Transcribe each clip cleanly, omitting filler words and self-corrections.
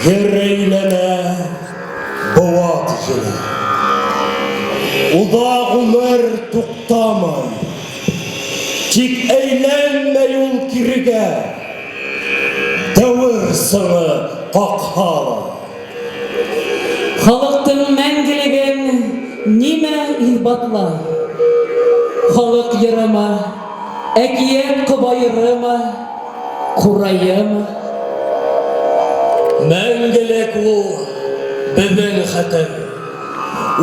Ер әйләнә, быуа төҙөлә. Уҙа ғүмер туҡтамай. Тик әйләнмәй ул кирегә. Дәүер сыңы ҡаҡһа ла. Халыҡтың мәңгелеген нимә иҫбатлай? Халыҡ йырымы, әкиәт ҡобайырымы, ҡурайымы? Мәңгелек ул беҙҙең хәтер.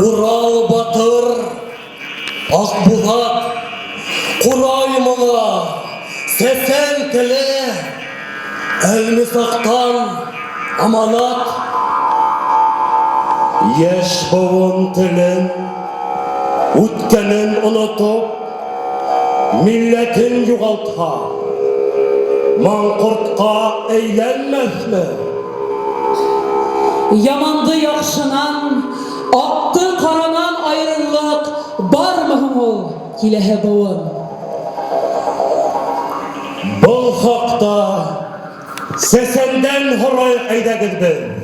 Урал батыр, Аҡбуҙат, ҡурай моңо, сәсән теле, Әлмисаҡтан аманат. Йәш быуын телен, үткәнен онотоп, милләтен юғалтһа, маңҡортҡа әйләнмәҫме? Яманды яҡшынан, аҡты ҡаранан айырырлыҡ бармы һуң ул киләһе быуын? Был хаҡта сәсәндән һорайыҡ әйҙәгеҙ беҙ.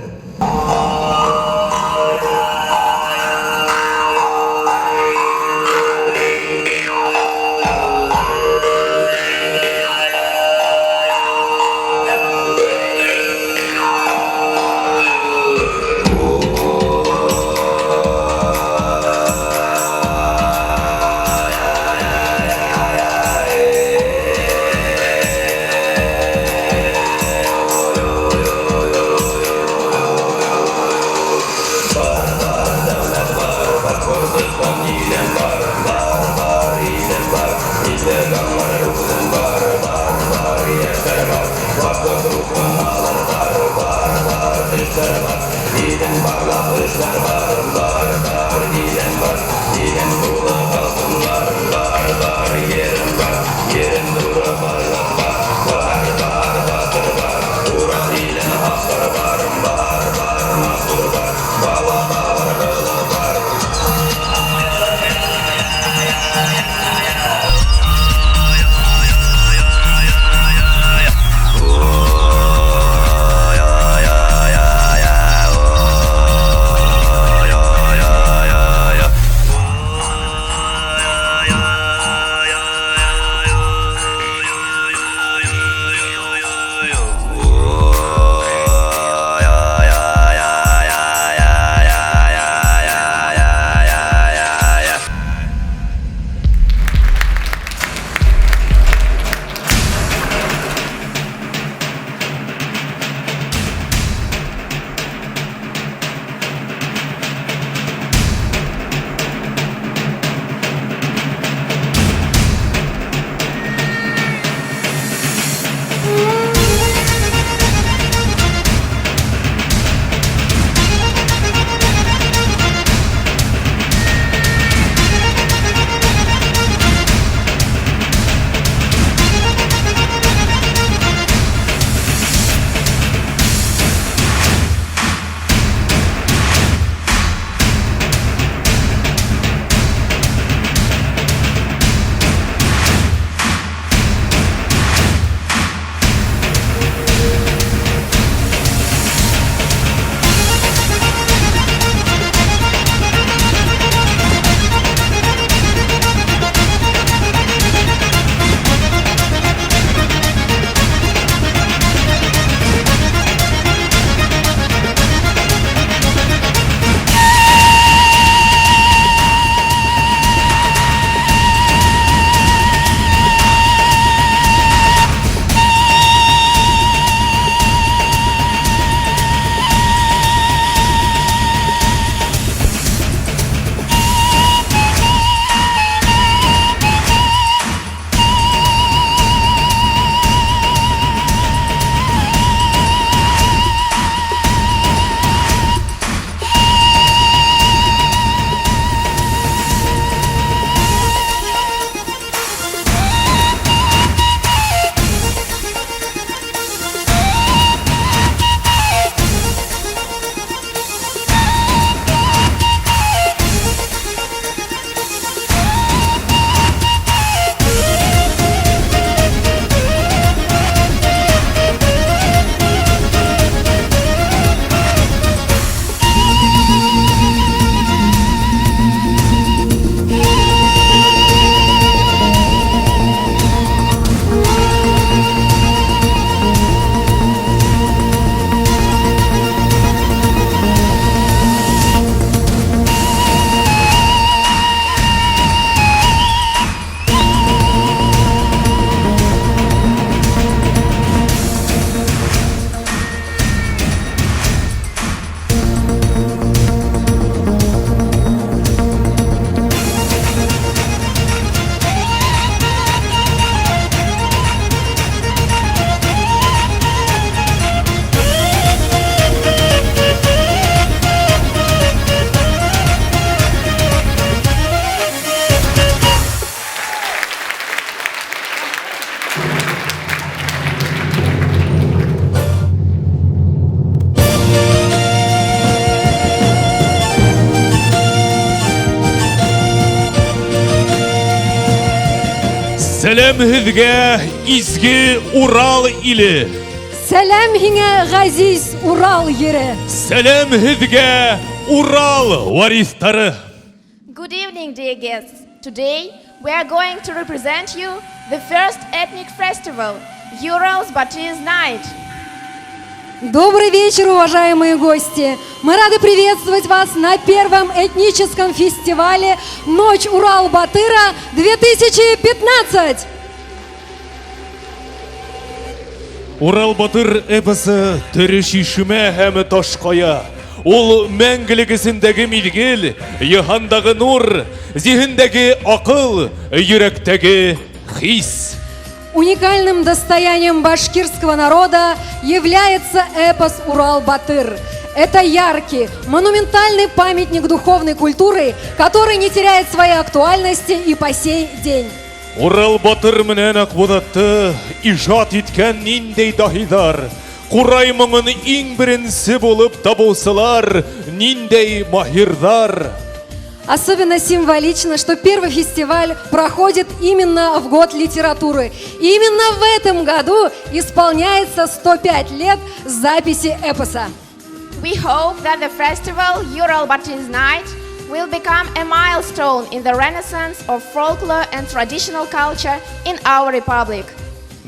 Сәләм һеҙгә, изге Урал иле! Сәләм һиңә, ғәзиз Урал ере! Сәләм һеҙгә, Урал вариҫтары! Good evening, dear guests. Today, we are going to represent you the first ethnic festival, Urals Batyr's Night. Добрый вечер, уважаемые гости! Мы рады приветствовать вас на первом этническом фестивале «Ночь Урал-Батыра 2015». Урал батыр эпосы тере чишмә һәм ташкая. Ул мәңгелек эсендәге мизгел, йыһандагы нур, зиһендәге акыл, йөрәктәге хис. Уникальным достоянием башкирского народа является эпос «Урал-Батыр». Это яркий, монументальный памятник духовной культуры, который не теряет своей актуальности и по сей день. Урал батыр менән Акбуҙатты ижад иткән ниндәй даһиҙар, Ҡурай моңон иң беренсе булып табыусылар, ниндәй маһирҙар. Особенно символично, что первый фестиваль проходит именно в год литературы. И именно в этом году исполняется 105 лет записи эпоса. We hope that the festival Ural Batyr's Night will become a milestone in the renaissance of folklore and traditional culture in our republic.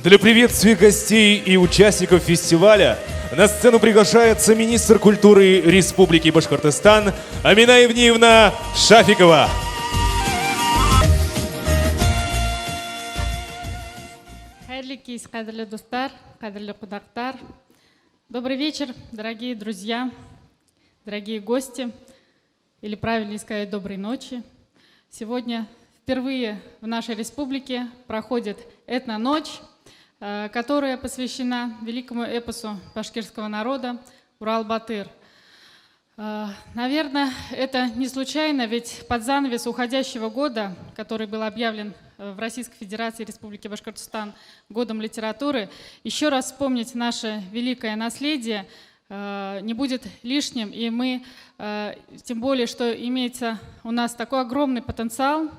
Для приветствия гостей и участников фестиваля на сцену приглашается министр культуры Республики Башкортостан Амина Евниевна Шафикова. Хәйерле кис, ҡәҙерле дуҫтар, ҡәҙерле ҡунаҡтар. Добрый вечер, дорогие друзья, дорогие гости, или правильнее сказать, доброй ночи. Сегодня впервые в нашей республике проходит этноночь, которая посвящена великому эпосу башкирского народа Урал-Батыр. Наверное, это не случайно, ведь под занавес уходящего года, который был объявлен в Российской Федерации и Республике Башкортостан годом литературы, еще раз вспомнить наше великое наследие не будет лишним, и мы, тем более, что имеется у нас такой огромный потенциал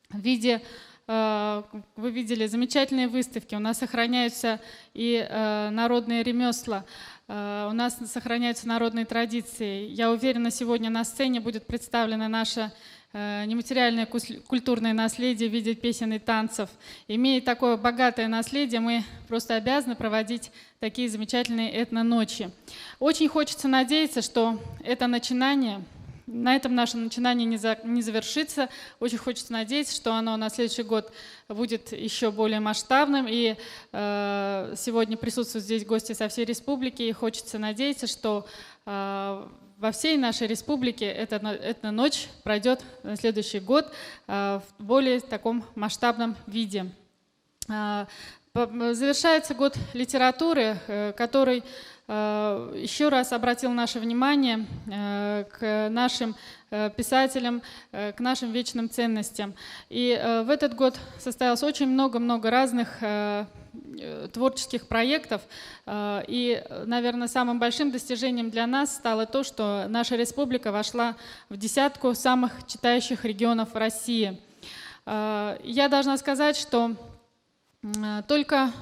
в виде, вы видели замечательные выставки, у нас сохраняются и народные ремесла, у нас сохраняются народные традиции. Я уверена, сегодня на сцене будет представлено наше нематериальное культурное наследие в виде песен и танцев. Имея такое богатое наследие, мы просто обязаны проводить такие замечательные этноночи. Очень хочется надеяться, что это начинание, на этом наше начинание не завершится. Очень хочется надеяться, что оно на следующий год будет еще более масштабным. И сегодня присутствуют здесь гости со всей республики. И хочется надеяться, что во всей нашей республике эта этноночь пройдет на следующий год в более таком масштабном виде. Завершается год литературы, который еще раз обратил наше внимание к нашим писателям, к нашим вечным ценностям. И в этот год состоялось очень много-много разных творческих проектов. И, наверное, самым большим достижением для нас стало то, что наша республика вошла в десятку самых читающих регионов России. Я должна сказать, что только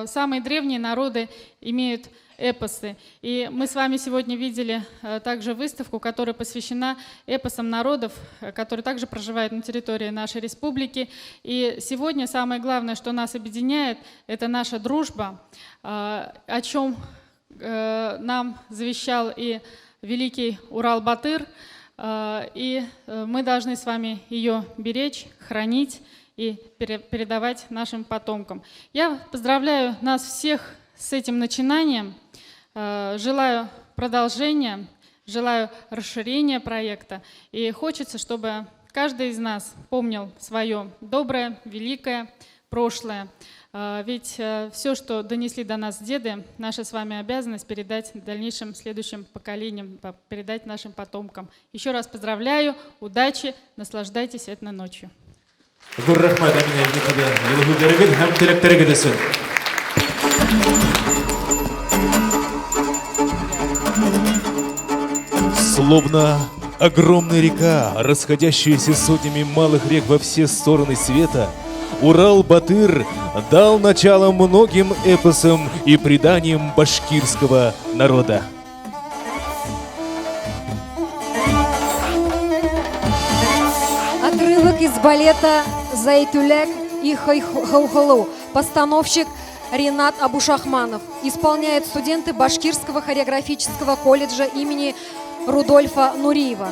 самые древние народы имеют эпосы. И мы с вами сегодня видели также выставку, которая посвящена эпосам народов, которые также проживают на территории нашей республики. И сегодня самое главное, что нас объединяет, это наша дружба, о чем нам завещал и великий Урал-Батыр. И мы должны с вами ее беречь, хранить и передавать нашим потомкам. Я поздравляю нас всех с этим начинанием. Желаю продолжения, желаю расширения проекта. И хочется, чтобы каждый из нас помнил свое доброе, великое прошлое. Ведь все, что донесли до нас деды, наша с вами обязанность передать дальнейшим следующим поколениям, передать нашим потомкам. Еще раз поздравляю, удачи, наслаждайтесь этноночью. Ҙур рәхмәт, Әминә Евни ҡыҙы, йылы һүҙҙәрегеҙ һәм теләктәрегеҙ өсөн. Словно огромная река, расходящаяся сотнями малых рек во все стороны света, Урал-Батыр дал начало многим эпосам и преданиям башкирского народа. Отрывок из балета «Зайтүләк и Хаухалу». Постановщик Ренат Абушахманов. Исполняют студенты Башкирского хореографического колледжа имени Рудольфа Нуриева.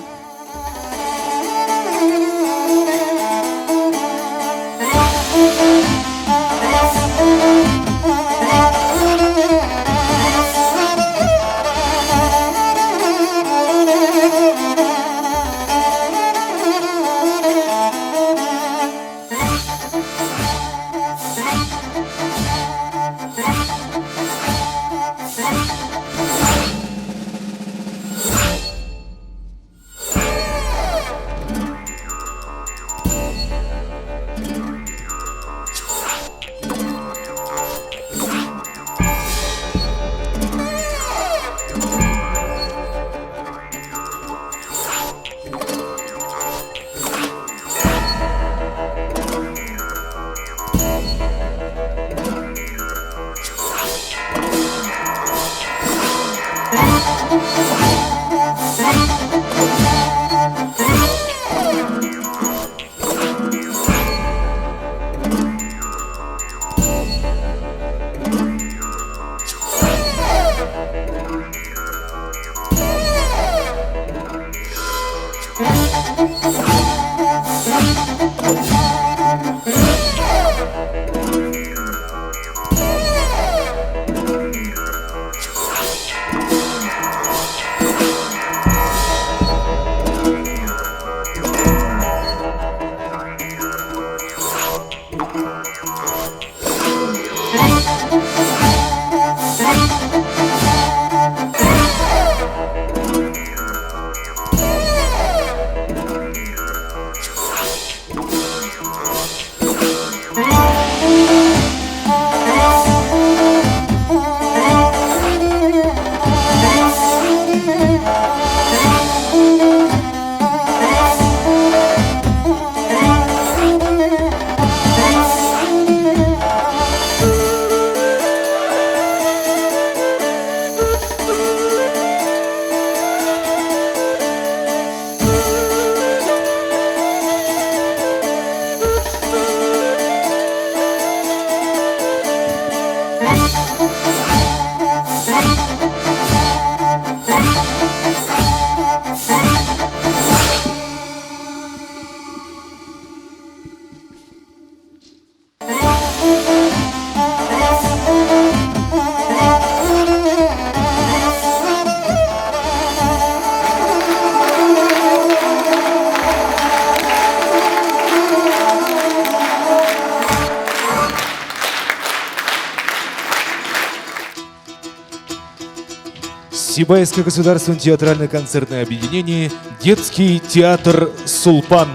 Сибайское государственное театрально-концертное объединение «Детский театр Сулпан».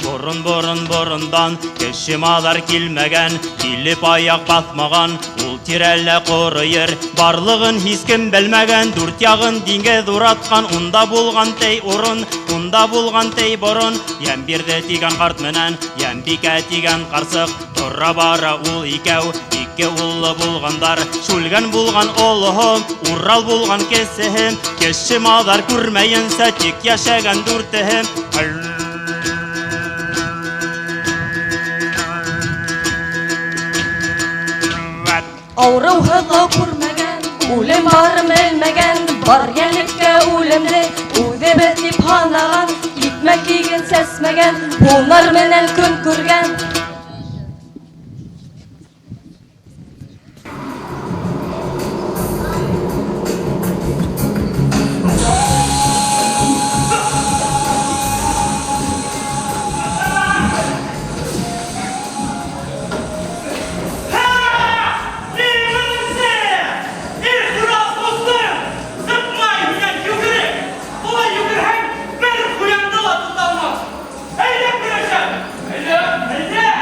Борын, борын, борындан кеше маҙар килмәгән, килеп аяҡ баҫмаған, ул тирәлә ҡоро ер, барлығын һис кем белмәгән, дүрт яғын диңгеҙ уратҡан, унда булған тей урын, унда булған тей борон, йәм бирҙе тигән ҡарт менән, Йәмбикә тигән ҡарсыҡ, тора бара ул икәү, ике уллы булғандар, Шүлгән булған олоһо, Урал булған кесеһе, кеше маҙар күрмәйенсә тик йәшәгән дүртеһе. Ауырыу-һыҙлау күрмәгән, үлем барын белмәгән, бар йәнлеккә үлемде үҙебеҙ тип һанаған, икмәк иген сәсмәгән, һунар менән көн күргән. Әйҙә,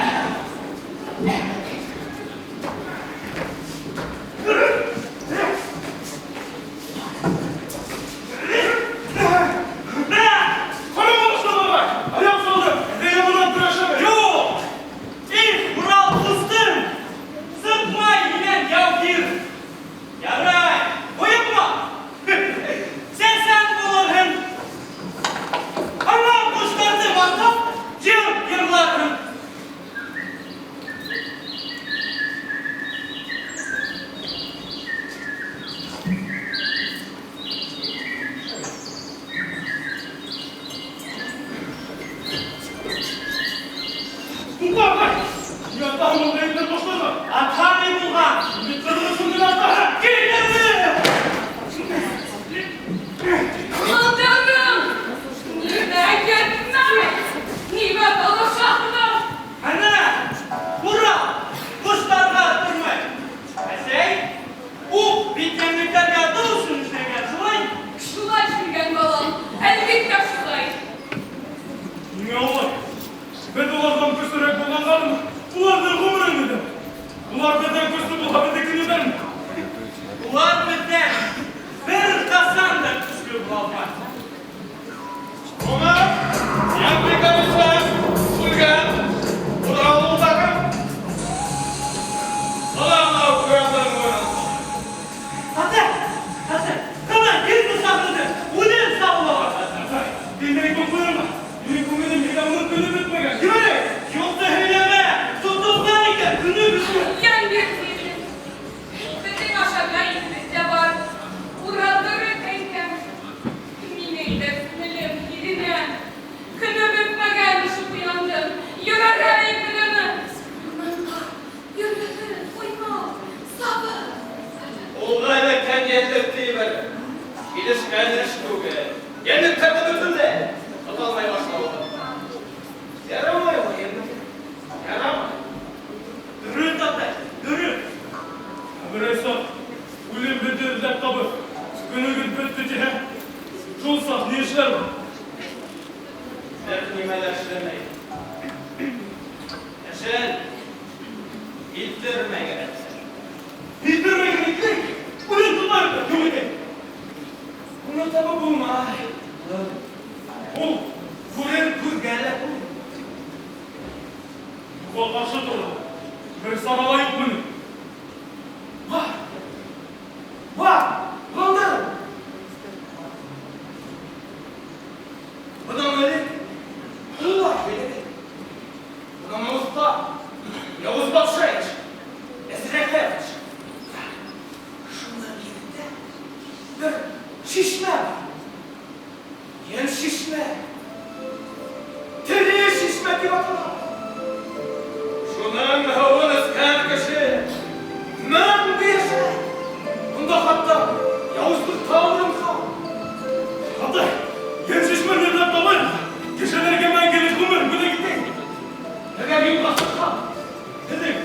Туҡта, атай! Ни атаһы мондай әйбер ташларға? Атһа ни булған? Бит ҡыҙығысын генә атаһы! Килтерҙе! Уландарым! Нимә етмәй? Нимә талашаһығыҙ? Әнә, Урал, ҡоштарға тормай. Әсәй, уҡ бит йәнлектәргә атыу өсөн эшләнгән, шулай? Шулай эшләнгән, балам, әлбиттә шулай. Ниңә улай? Беҙ уларҙан көслөрәк булғанғамы? Уларҙың ғүмерен өҙәбеҙ. Улар беҙҙән көслө булһа, беҙҙекен өҙәрме? Улар беҙҙән бер ҡасан да көслө була алмаҫ. Ғүмер, Йәнбикә Шүлгән, Урал улдарым. Ана анау ҡуяндарҙың муйынын Атай, атай, ҡана, кем саҡырҙы? Үлем саулығы. Атай, тиҙерәк ҡуйырма. Минең күңелем һиҙә, уның көнө бөтмәгән. Ебәрәй, юҡты һөйләмә. Тотолған икән, көнө бөткән. Йәнбирҙе, беҙҙең ашарға итебеҙ ҙә бар. Уралдырып әйтәм. Минең дә күңелем һиҙенә. Көнө бөтмәгән ошо ҡуяндың. Йөрәге әйберме? Йөрәге ҡуймау, сабыр. Уға эләккән йәнлекте ебәрҙе. Килешкән эш түгел. Йәнлектәрҙе бөтөнләй тота алмай башлауы. Ярамай ул йәнлек. Ярамай. Дөрөҫ, атай, дөрөҫ. Берәй саҡ үлем беҙҙе эҙләп табып, көнөгөҙ бөттө тиһә, шул саҡ ни эшләрбеҙ? Бер нимә лә эшләмәй. Әшел, илтермәгеҙ. Илтермәгеҙ итмәй, үлем тотайыҡ та юҡ итәйек. Уны табып булмай. Ул Күрер күҙгә лә күренмәй. Юҡҡа ҡаршы торҙо. Бер сара ла юҡмы ни? Бар! Бар! Уландар! Бынан элек улар һөйләгән. Бынан алыҫта Яуыз батша йәшәй. Әҙерәкләр йәшәй. Шуның ерендә бер шишмә бар. Йән шишмә. Тере шишмә тип атала. Шуның һыуын эскән кеше мәңге йәшәй. Унда хатта яуызлыҡ урын ҡалмай. Атай, йән шишмәне эҙләп табайыҡ. Кешеләргә мәңгелек ғүмер бүләк итәйек. Әгәр юлға сыҡһаҡ, Беҙҙең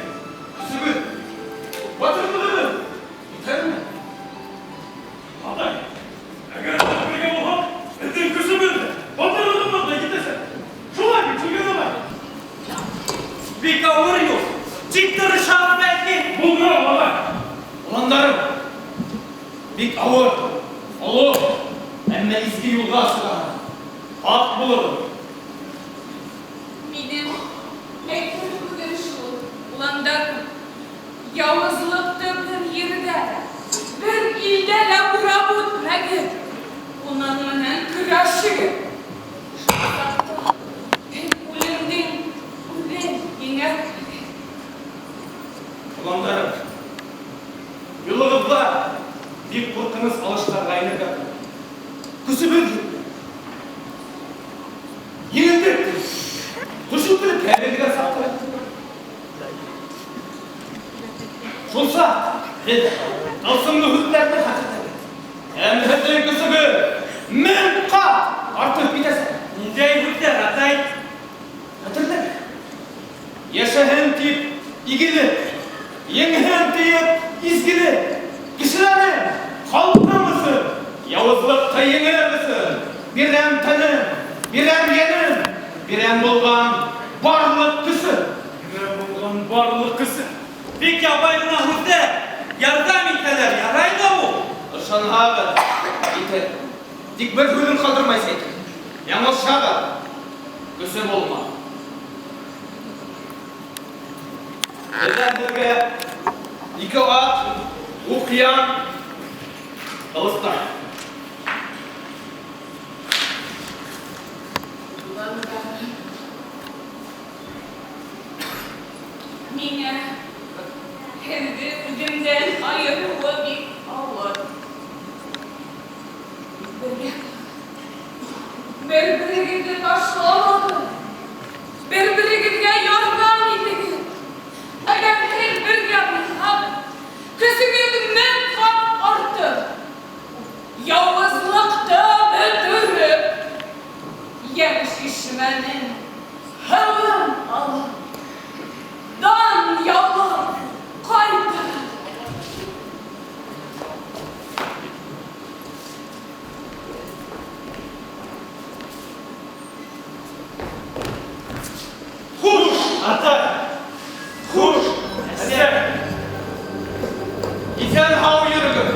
көсөбөҙ, батырлығыбыҙ етерме? Атай, әгәр беҙ бергә булһаҡ, беҙҙең көсөбөҙ ҙә, батырлығыбыҙ ҙа етәсәк. Шулай бит, Шүлгән ағай? Бик ауыр юл. Тик тырышабыҙ бәлки. Булдырам, ағай. Уландарым, бик ауыр, оло, әммә изге юлға сығаһығыҙ. Һаҡ булығыҙ. Минең әйтер һүҙем шул, уландарым. Яуызлыҡты бер ерҙә, бер илдә лә урап үтмәгеҙ. Уның менән көрәшегеҙ. Шул саҡта һеҙ үлемдең үҙен еңәрһегеҙ. Уландарым, юлығыҙҙа бик ҡурҡыныс алыштарға инергә тура. Көсөбөҙ етте. Еңелдек. Төшөнкөлөккә бирелгән саҡ та. Шул саҡ һеҙ тылсымлы һүҙҙәрҙе хәтерләгеҙ. Һәм һеҙҙең көсөгөҙ мең ҡат артып китәсәк. Ниндәй һүҙҙәр, атай? Хәтерләгеҙ. Йәшәһен тип игелек, еңһен тиеп изгелек, кешеләрем, халҡым өсөн, яуызлыҡты еңер өсөн, бирәм тәнем, бирәм йәнем, бирәм булған барлыҡ көсөм. Бирәм булған барлыҡ көсөм. Бик ябай ғына һүҙҙәр, ярҙам итәләр, ярай ҙа ул. Ышанһағыҙ, итер. Тик бер һүҙен ҡалдырмай әйтер. Яңылышһағыҙ, көсө булмаҫ. Беҙҙән һеҙгә ике ат, уҡ-ян, ҡылыстар. Уландарым, миңә һеҙҙе үҙемдән айырыуы бик ауыр. Бергә бер-берегеҙҙе ташламағыҙ, бер-берегеҙгә ярҙам Илен, һыуын алып, дан яулап ҡайтыр. Хуш, атай! Хуш, әсәй! Иҫән-һау йөрөгөҙ!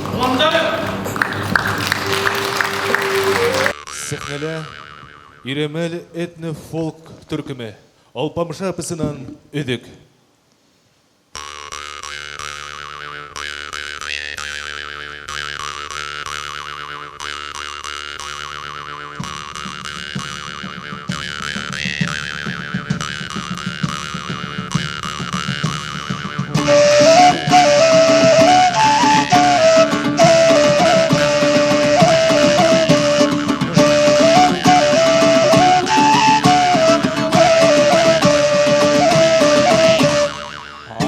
Туғандарым! Сәхнәлә Ирәмәл этно-фолк төркөмө Алпамша эпосынан өҙөк.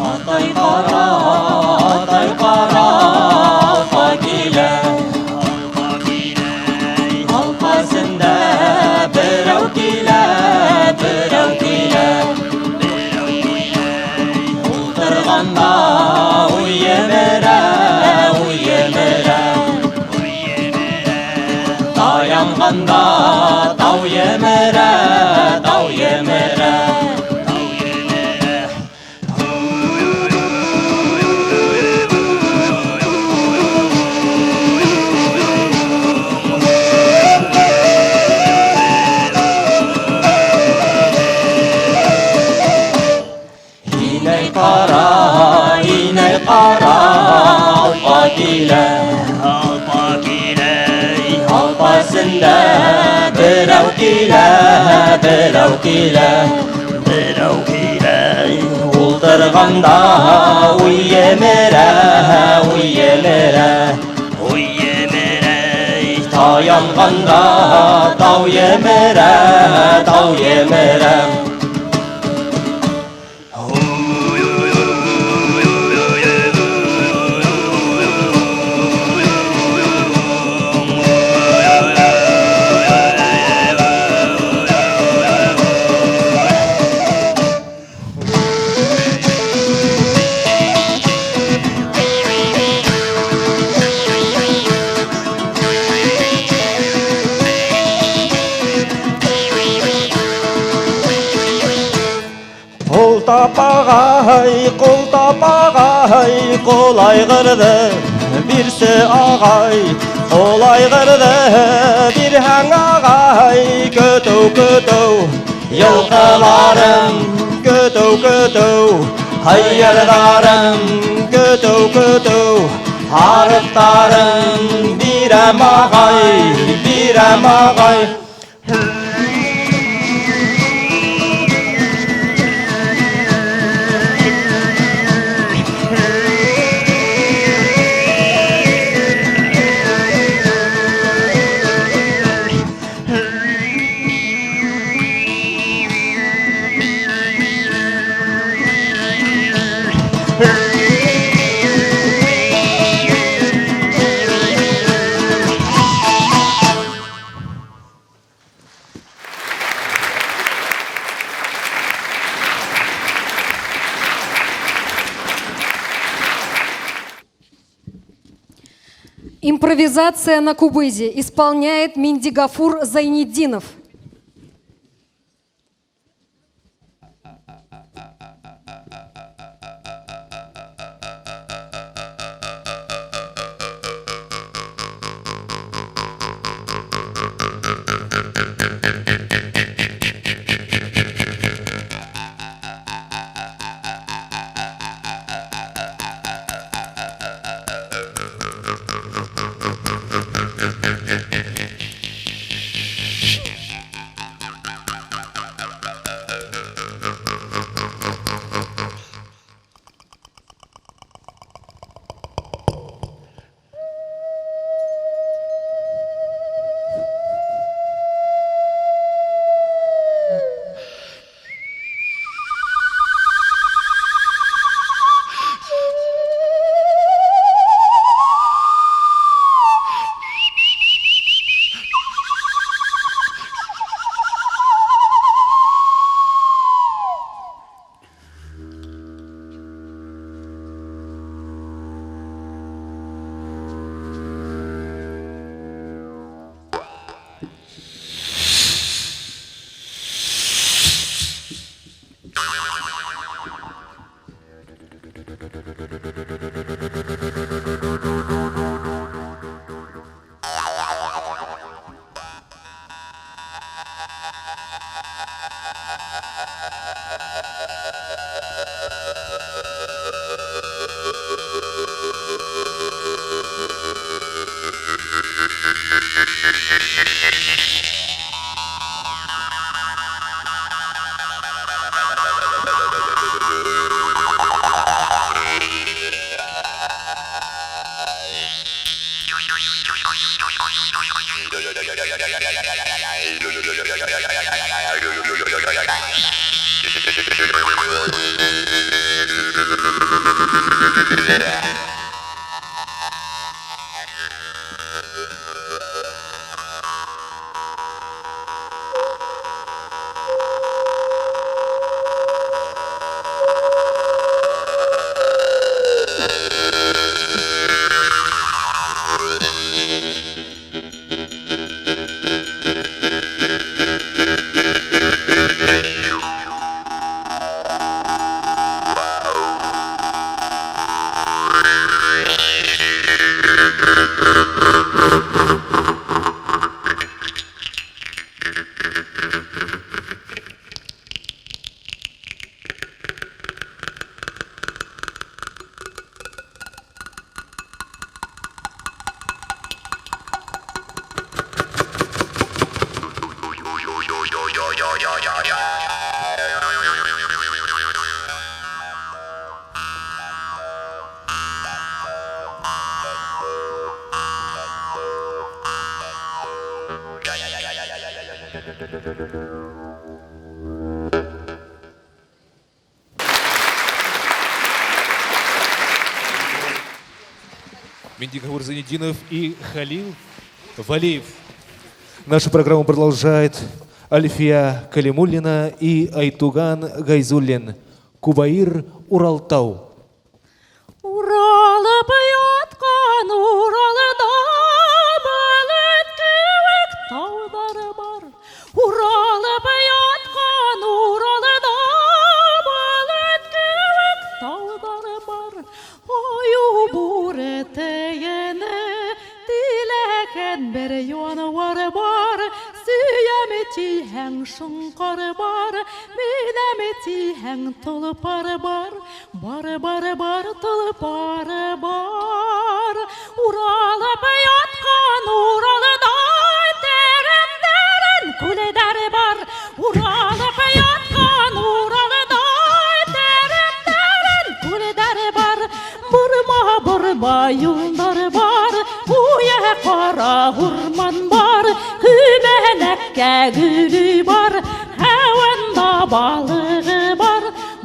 Атай ҡара, атай ҡара, алпа килә. Алпа эсендә берәү килә, берәү килә. Ултырғанда уй емерә, уй емерә. Таянғанда тау емерә, тау емерә. Инәй ҡара, инәй ҡара, алпа килә. Алпа килә. Алпа эсендә берәү килә, берәү килә. Берәү килә. Ултырғанда уй емерә, уй емерә. Уй емерә. Таянғанда тау емерә, тау емерә. Ҡул тапағай, ҡул тапағай, ҡол айғырҙы бирсе ағай, ҡол айғырҙы бирһәң ағай, көтөү, көтөү, йылҡыларым, көтөү, көтөү, һыйырҙарым, көтөү, көтөү, һарыҡтарым, бирәм ағай, бирәм ағай. Импровизация на кубызе исполняет Миндигафур Зайнетдинов. Миндигафур Зайнетдинов и Халил Валиев. Нашу программу продолжает Альфия Калимуллина и Айтуган Гайзуллин. Кубаир Уралтау. Уралып ятҡан Уралда болот кеүек тауҙар бар. Уралып ятҡан Уралда болот кеүек тауҙар бар. Айыу бүре тейене теләгән бер януар бар. Сөйәм тиһәң шоңҡар бар, менәм тиһәң толпар бар. Бар, бар, бар, толпар бар. Уралып ятҡан Уралда тәрән-тәрән күлдәр бар. Уралып ятҡан Уралда тәрән-тәрән күлдәр бар. Борма, борма юлдар бар, Уя ҡара урман бар, Күбәләккә гөлө бар, Һәүәндә балығы бар,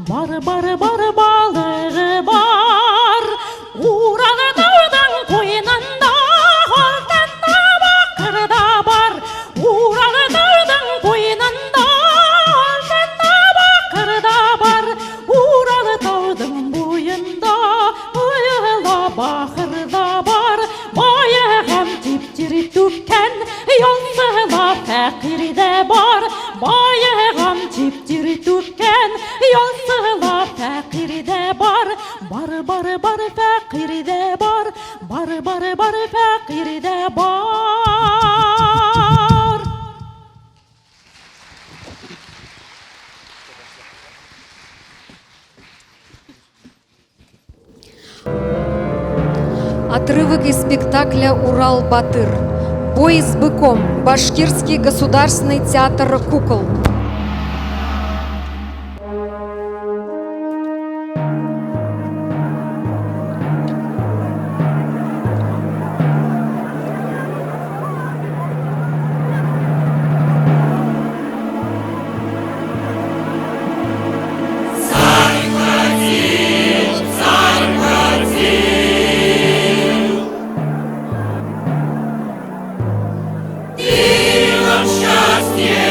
бар, бар, бар, балығы бар. Урал тауҙың ҡуйынында алтын да, баҡыр да бар. Урал тауҙың ҡуйынында алтын да, баҡыр да бар. Урал тауҙың буйында буйыла баҡыр да бар. Байыған тип тир түккән ялсыла фәҡир ҙә бар. Байыған тип тир түккән ялсыла фәҡир ҙә бар. Бар, бар, бар, фәҡир ҙә бар. Бар, бар, бар, фәҡир ҙә бар. Отрывок из спектакля «Урал-Батыр». Бой с быком. Башкирский государственный театр кукол. Счастье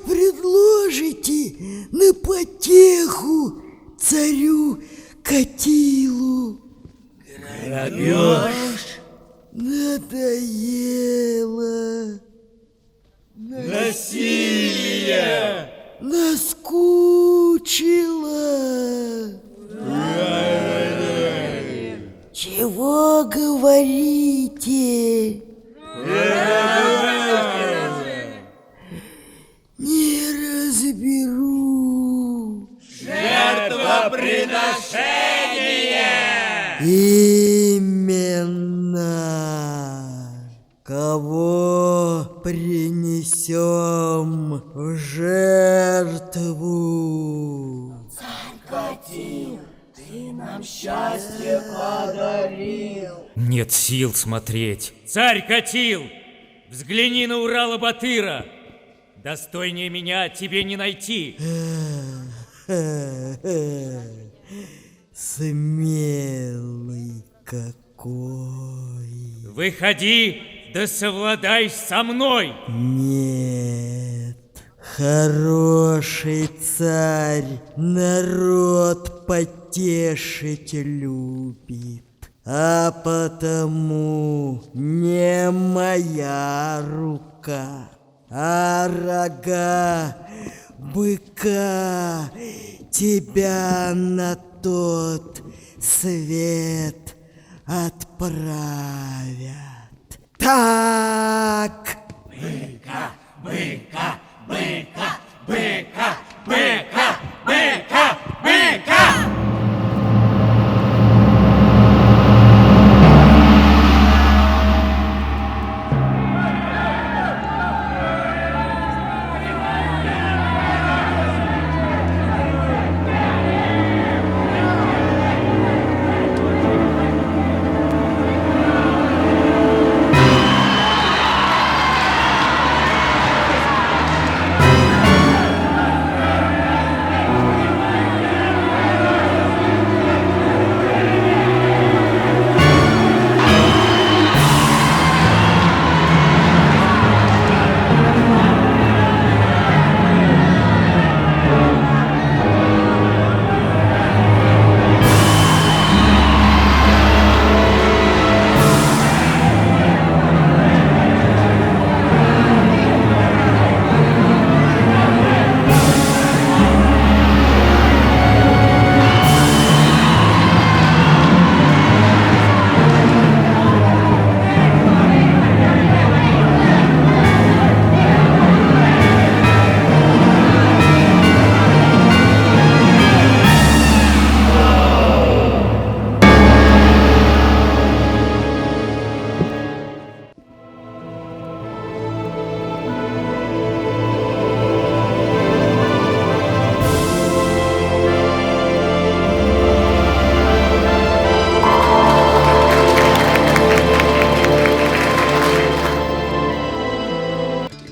предложите на потеху царю Катилу? Грабеж. Надоело. Насилие. Наскучило. говорите? Не разберу. Жертвоприношение! Именно. Кого принесем в жертву? Царь Катил, ты нам счастье подарил. Нет сил смотреть. Царь Катил, взгляни на Урала-Батыра. Достойнее меня тебе не найти. Смелый какой. Выходи, да совладай со мной. Нет, хороший царь народ потешить любит, а потому не моя рука, а рога быка тебя на тот свет отправят. Так! Быка, быка, быка, быка, быка, быка, быка!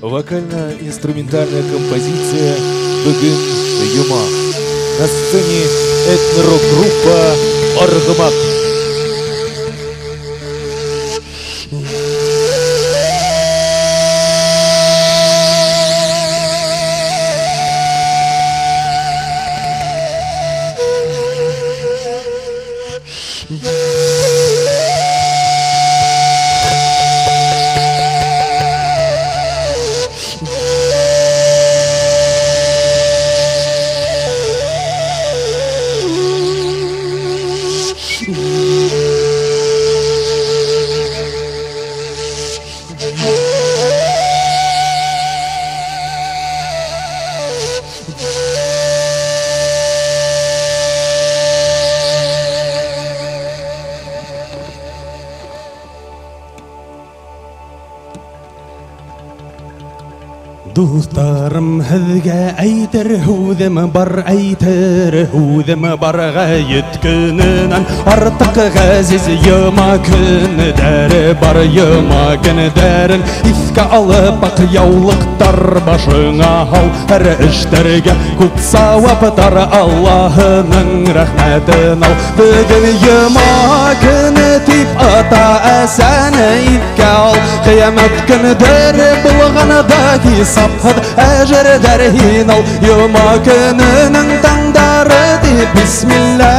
Вокально-инструментальная композиция «Бөгөн йома». На сцене этно-рок-группа «Аргымак». Дуҫтарым, һеҙгә әйтер һүҙем бар, әйтер һүҙем бар. Ғәйет көнөнән артыҡ ғәзиз йома көндәре бар, йома көндәрен иҫкә алып, аҡ яулыҡтар башыңа һал, һәр эштәргә күп сауаптар, Аллаһының рәхмәтен ал. Бөгөн йома көнө тип ата-әсәне иҫкә ал, ҡиәмәт көнөдер булғанда хисапһыҙ әжерҙәр һин ал. Йома көнөнөң таңдары Бисмилла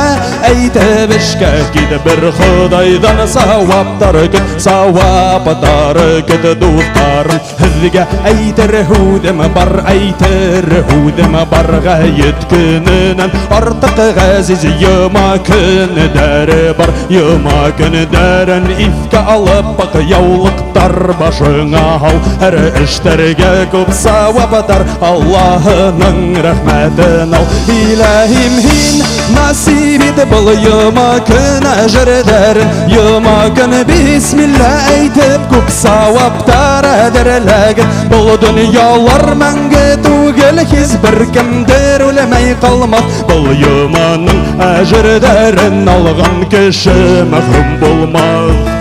әйтеп эшкә кит, бер Ходайҙан сауаптар көт, сауаптар көт, дуҫтарым. Һеҙгә әйтер һүҙем бар, әйтер һүҙем бар, ғәйет көнөнән артыҡ ғәзиз йома көндәре бар. Йома көндәрен иҫкә алып, аҡ яулыҡтар башыңа һал, һәр эштәргә күп сауаптар, Аллаһының рәхмәтен ал. Иләһим, һин насип ит был йома көн әжерҙәрен, йома көн бисмилла әйтеп күп сауаптар әҙерләген. Был донъялар мәңге түгел, һис бер кемдер үлмәй ҡалмаҫ. Был йоманың әжерҙәрен алған кеше мәхрүм булмаҫ.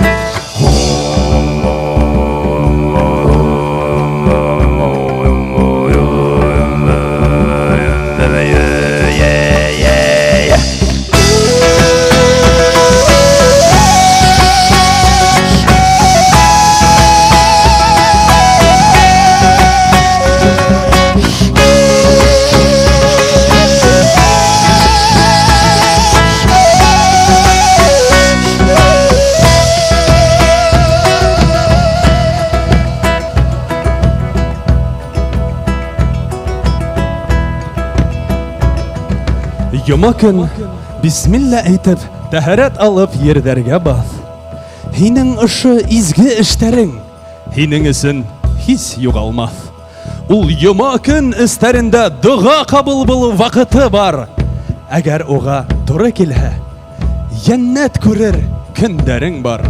Йома көн бисмилла әйтеп, тәһәрәт алып ерҙәргә баҫ. Һинең ошо изге эштәрең һинең өсөн һис юғалмаҫ. Ул йома көн өҫтәрендә доға ҡабул булыу ваҡыты бар. Әгәр уға тура килһә, йәннәт күрер көндәрең бар.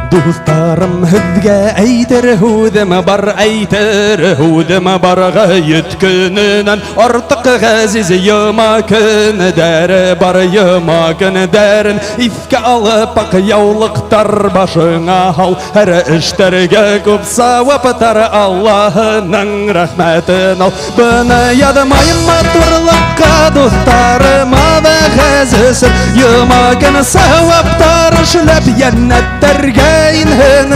Дуҫтарым, һеҙгә әйтер һүҙем бар, әйтер һүҙем бар, ғәйет көнөнән артыҡ ғәзиз йома көндәре бар. Йома көндәрен иҫкә алып, аҡ яулыҡтар башыңа һал, һәр эштәргә күп сауаптар, Аллаһының рәхмәтен ал. Быны яҙмайым матурлыҡҡа, дуҫтарыма вәғәзесен, йома көн сауаптар эшләп йәннәттәргә инһен.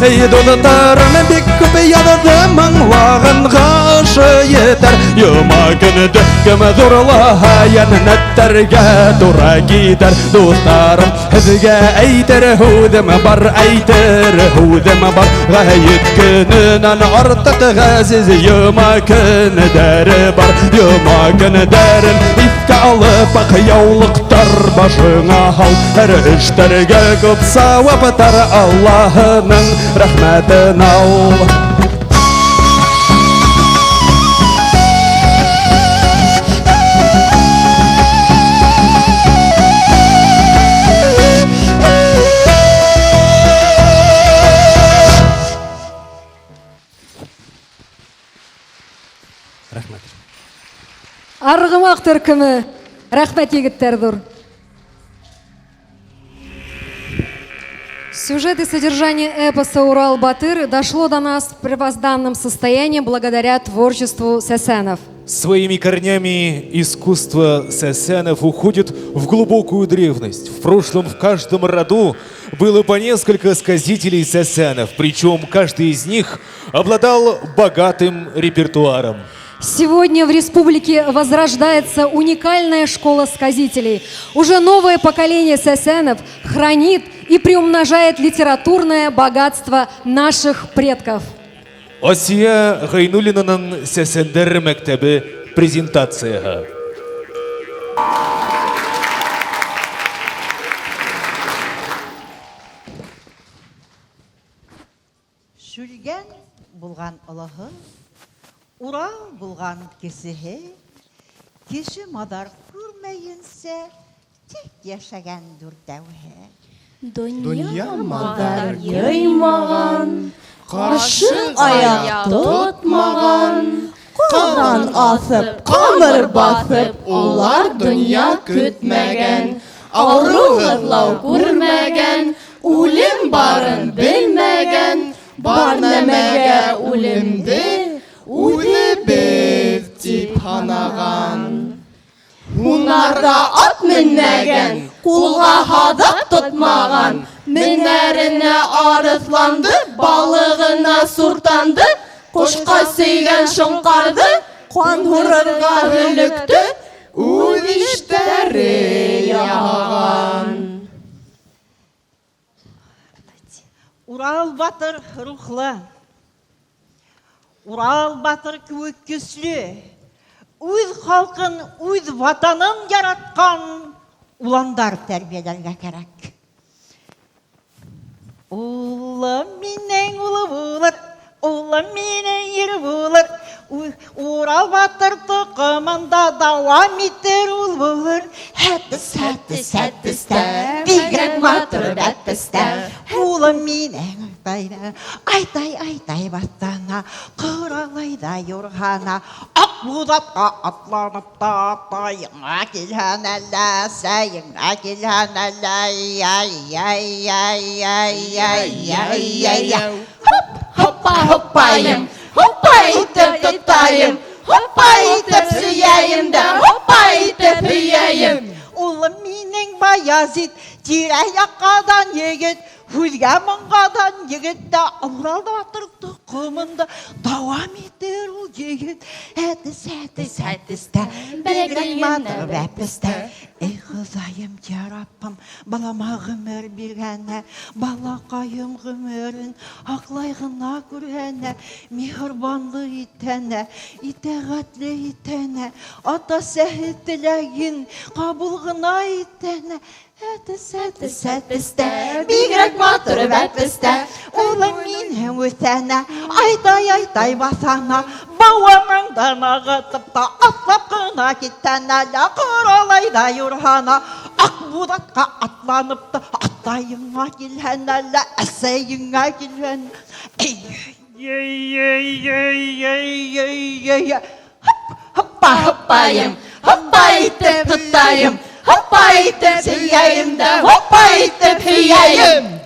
Эй, дуҫтарым, бик күп яҙҙым, аңлағанға ошо етәр. Йома көндө кем ҙурлаһа, йәннәттәргә тура китәр. Дуҫтарым, һеҙгә әйтер һүҙем бар, әйтер һүҙем бар, ғәйет көнөнән артыҡ ғәзиз йома көндәре бар. Йома көндәрен иҫкә алып, аҡ яулыҡтар башыңа һал, һәр эштәргә күп сауаптар, Аллаһының рәхмәтен ал. Рәхмәт. Арғымаҡ төркөмө. Рәхмәт, егеттәр, ҙур. Сюжет и содержание эпоса «Урал-Батыр» дошло до нас в первозданном состоянии благодаря творчеству сәсәнов. Своими корнями искусство сәсәнов уходит в глубокую древность. В прошлом в каждом роду было по несколько сказителей сәсәнов, причем каждый из них обладал богатым репертуаром. Сегодня в республике возрождается уникальная школа сказителей. Уже новое поколение сәсәнов хранит и приумножает литературное богатство наших предков. Асия Гайнуллинаның Сәсәндәр мәктәбе презентацияһы. Шүлгән булған олоһо, Урал булған кесеһе, кеше маҙар күрмәйенсә, тик йәшәгән дүртәүһе. Донъя маҙар йыймаған, ҡашыҡ аяҡ тотмаған, ҡаҙан аҫып, ҡамыр баҫып, улар донъя көтмәгән, ауырыу һыҙлау күрмәгән, үлем барын белмәгән, бар нәмәгә үлемде үҙебеҙ тип һанаған. Һунарҙа ат менмәгән, ҡулға һаҙаҡ тотмаған, менәренә арыҫланды, балығына суртанды, Ҡошҡа сөйгән шоңҡарҙы, ҡан һурырға һөлөктө үҙ иштәре яһаған. Урал батыр рухлы, Урал батыр кеүек көслө, үҙ халҡын, үҙ ватанын яратҡан уландар тәрбиәләргә кәрәк. Улым минең улы булыр, улым минең ир булыр, Урал батыр тоҡомонда дауам итер ул булыр. Хәтес, хәтес, хәтес тә, бигерәк матур бәпес тә. Улым минең айтайда, айтай, айтай баҫтана, ҡоралайҙа юрғана, Аҡбуҙатҡа атланып та атайыңа килһән әллә, әсәйеңә килһән әллә, ай, ай, ай, ай, ай, ай, ай, ай. Хоп, хоппа, хоппайым, хоппа итеп тотайым, хоппа итеп сөйәйем дә, хоппа итеп һөйәйем. Улым минең Баязит, тирә-яҡҡа дан егет, һүҙгә моңға дан егет тә, Урал батыр тоҡомонда дауам итер ул егет. Әтес, әтес, әтес тә, бигерәк матур бәпес тә. Эй, Хоҙайым, я Раббым, балама ғүмер биргәнә, балаҡайым ғүмерен һаҡлай ғына күргәнә, миһырбанлы итәнә, итәғәтле итәнә, ата-әсәһе теләген ҡабул ғына итәнә. Әтес, әтес, әтес тә, бигерәк матур бәпес тә. Улым минең үҫәнә, айтай, айтай баҫана, бауырыңдан ағытып та атлап ҡына китәнә лә, ҡоралай ҙа юрһана, Аҡбуҙатҡа атланып та атайыңа килһән әллә, әсәйеңә килһән. Эй, ей, ей, ей, ей, ей, ей. Хоп, хоппа, хоппайым, хоппа итеп тотайым, хоппа итеп сөйәйем дә, хоппа итеп һөйәйем.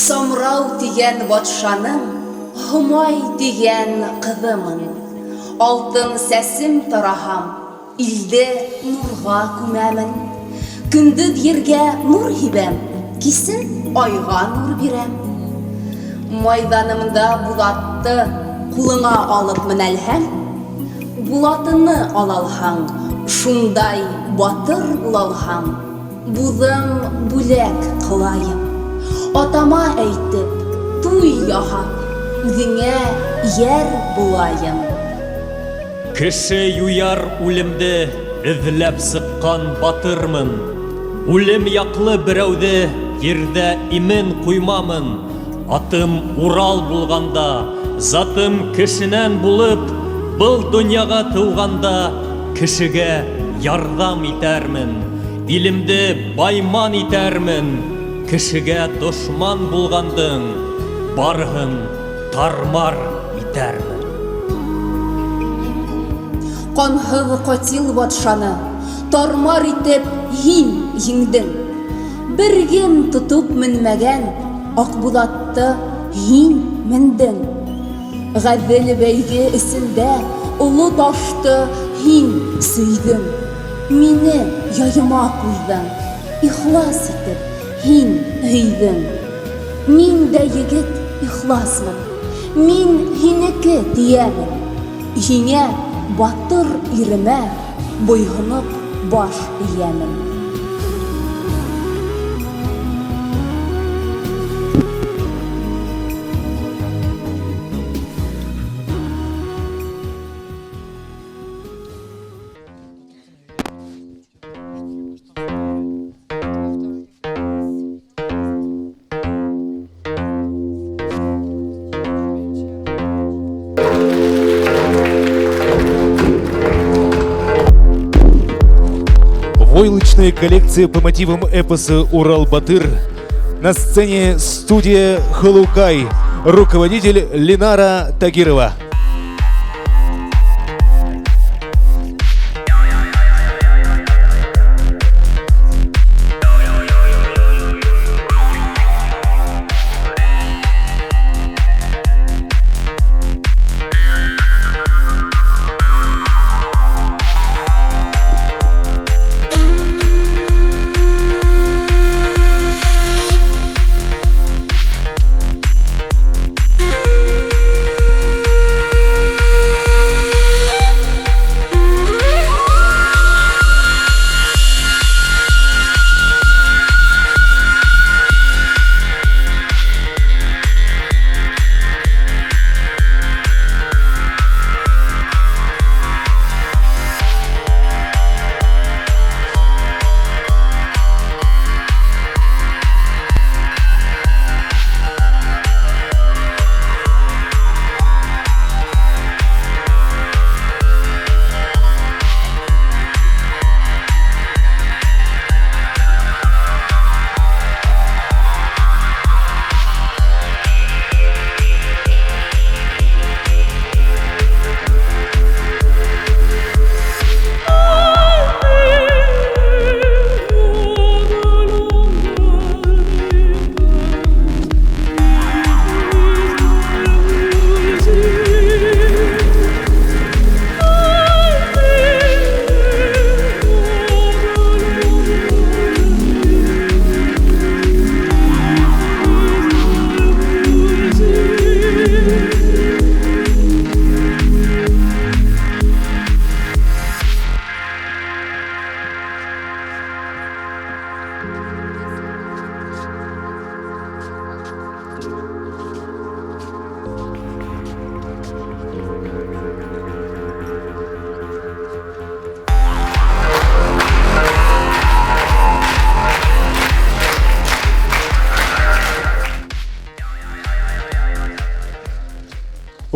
Самрау дигән батшаның Һомай дигән кызымын. Алтын сәсем тараһам, илде нурга күмәмен. Көндеҙ ергә нур һибәм, кисен айға нур бирәм. Майҙанымда Булатты ҡулыңа алып менәлһәң, Булатыны алалһаң, шундай батыр булалһаң, буҙым бүләк ҡылайым. Атама әйтеп, туй яһап, үҙеңә йәр булайым. Кеше юяр үлемде эҙләп сыҡҡан батырмын. Үлем яҡлы берәүҙе ерҙә имен ҡуймамын. Атым Урал булғанда, затым кешенән булып, был донъяға тыуғанда кешегә ярҙам итәрмен. Илемде байман итәрмен. Кешегә дошман булғандың барыһын тармар итәрмен. Ҡанһыҙ ҡатил батшаны тармар итеп һин еңдең. Бер кем тотоп менмәгән Аҡбуҙатты һин мендең. Ғәҙел бәйге эсендә оло ташты һин сөйҙөң. Мине яйыма ҡуйҙың, ихлас итеп һин һөйҙөң. Мин дә егет ихласмын, мин һинеке тиәмен. Һиңә батыр иремә буйһоноп баш эйәмен. Войлочная коллекция по мотивам эпоса «Урал-Батыр». На сцене студия «Халукай». Руководитель Ленара Тагирова.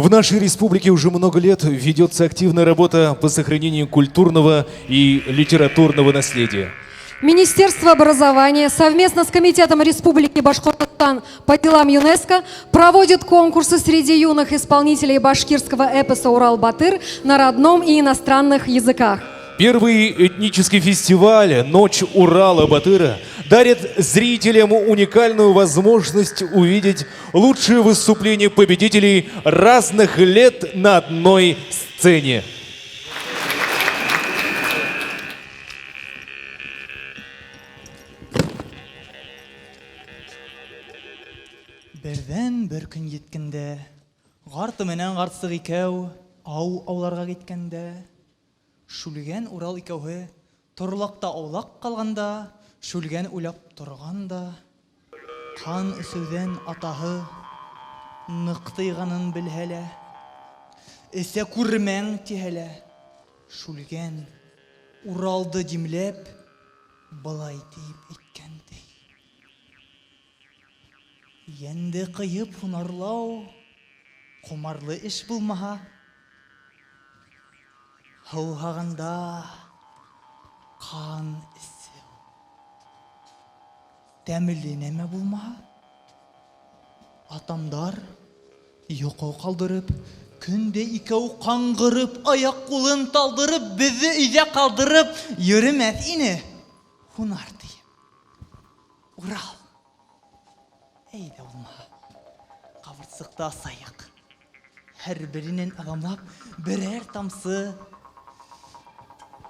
В нашей республике уже много лет ведется активная работа по сохранению культурного и литературного наследия. Министерство образования совместно с Комитетом Республики Башкортостан по делам ЮНЕСКО проводит конкурсы среди юных исполнителей башкирского эпоса «Урал-Батыр» на родном и иностранных языках. Первый этнический фестиваль «Ночь Урала-Батыра» дарит зрителям уникальную возможность увидеть лучшие выступления победителей разных лет на одной сцене. Берҙән бер көн еткәндә, Гарты менән гарсыҡ икәү ау ауларға киткәндә, Шүлгән Урал икәүһе торлаҡта аулаҡ ҡалғанда, Шүлгән уйлап торған да, ҡан эсеүҙән атаһы ныҡ тыйғанын белһә лә, эсә күрмәң тиһә лә, Шүлгән Уралды димләп былай тиеп әйткән ти. Йәнде ҡыйып һунарлау ҡомарлы эш булмаһа, һыуһағанда ҡан эсеү тәмле нәмә булмаһа, атамдар йоҡо ҡалдырып, көндә икәү ҡаңғырып, аяҡ-ҡулын талдырып, беҙҙе өйҙә ҡалдырып йөрөмәҫ ине. Һунар тиеп. Урал, әйҙә булмаһа, ҡабырсыҡты асайыҡ. Һәр беренән аҙамлап берәр тамсы